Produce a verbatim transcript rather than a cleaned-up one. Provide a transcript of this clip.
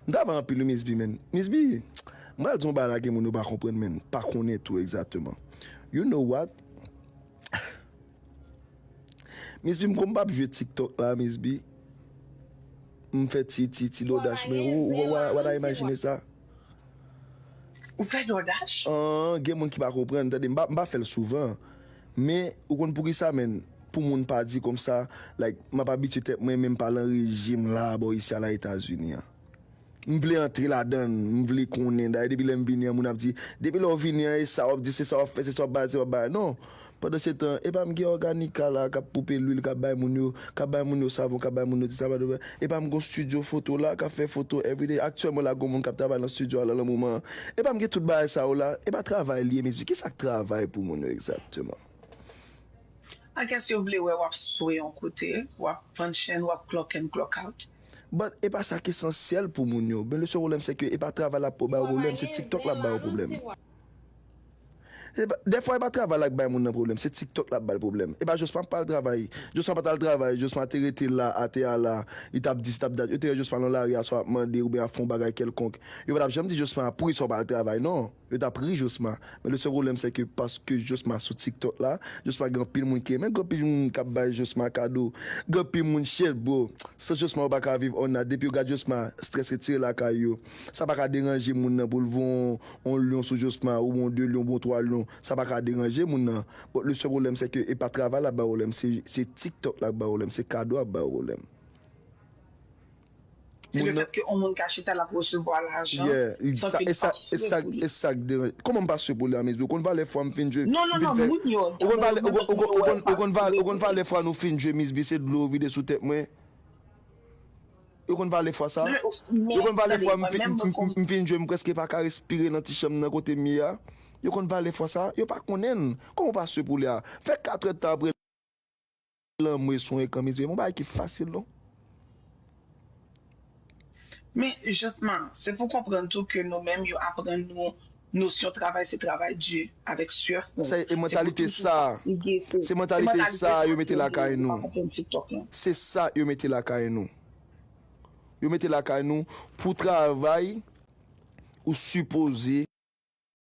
M travay anpil wi, Miss B, men. Miss B, m pral di yon bagay la, gen moun yo pa konprann, men. Pa konnen tou egzakteman. You know what? Miss B, m konn m p ap jwe TikTok la, Miss B. M fè ti, ti, ti dodaj, men. Ou, ou, ou, ou, ou imajine sa? Ou fè dodaj? An, gen moun ki pa konprann, tande, m pa, m pa fè l souvan. Men, ou konn poukisa, men, pou moun pa di konsa, like, m ap abitye tèt mwen, men m pa lan rejim la, bò isi a la Etazini an. M vle antre ladan l, m vle konnen. Dayè, depi lè m vini an, moun ap di, depi lè w vini an, e sa w ap di, se sa w ap fè, se sa w ap bay, se sa w ap bay. Non. Pandan se tan, e pa m gen òganika la k ap poupe lwil, k ap bay moun yo, k ap bay moun yo savon, k ap bay moun yo ti sa, pa de. E pa m gon studio foto la, k ap fè foto everyday. Aktyèlman la, gon moun k ap travay nan studio a la, nan moman an. E pa m gen tout bagay sa yo la, e pa travay li ye, Miss B. Kisa k travay pou moun yo egzakteman? I guess yo vle wè w ap swe yon kote, w ap vann chen, w ap clock in, clock out. But e pa sa k esansyèl pou moun yo. Men le sèl pwoblèm, se ke e pa travay la pou bay yo pwoblèm, se TikTok la bay yo pwoblèm. E pa, dèfwa, e pa travay la k bay moun nan pwoblèm, se TikTok la bay l pwoblèm. E pa Josma pa al travay. Josma pa t al travay, Josma te rete la, atè a la, li t ap di, li t ap dat. Yo te wè Josma nan lari a, swa ap mande, oubyen ap fè yon bagay kèlkonk. Yo pa t ap janm di Josma, poukisa w pa al travay, non. Yo t ap ri Josma. Men le sèl pwoblèm, se ke paske Josma sou TikTok la, Josma gen anpil moun ki renmen, gen anpil moun k ap bay Josma kado, gen anpil moun shit, bro. San Josma, ou pa ka viv on night. Depi yo gad Josma, strès retire lakay yo. Sa pa ka deranje moun nan pou l voye yon, yon lyon sou Josma, ou yon de lyon, ou yon twa lyon. Sa pa ka deranje moun nan. Bon, le sèl pwoblèm, se ke e pa travay la bay pwoblèm, se, se TikTok la k bay pwoblèm, se kado a k bay pwoblèm. Se le fèt ke yon moun ka chita, l ap resevwa lajan san ke li pa swe pou li. E sa k deranje. Kòman m pa swe pou li a, Miss B? Ou konn valè fwa m fin jwe? Non, non, non, moun yo. Ou konn valè, ou konn, ou konn, ou konn, ou konn valè, ou konn valè fwa nou fin jwe, Miss B, se dlo vide sou tèt mwen. Ou konn valè fwa sa? Ou konn valè fwa m fin, m, m, m fin jwe, m prèske pa ka respire nan ti chanm nan kote m ye a? Yo konn valè fwa sa? Yo pa konnen. Kòman w pa swe pou li a? Fè katrè tan apre lanmwe sou yon ekran, Miss B, yon bagay ki fasil, non? Men, Josma, se pou konprann tou ke nou menm, yo aprann nou nosyon travay, se travay di, avèk swè fon. Se, e mantalite sa, se mantalite sa yo mete lakay nou. Se sa yo mete lakay nou. Yo mete lakay nou pou travay, ou sipoze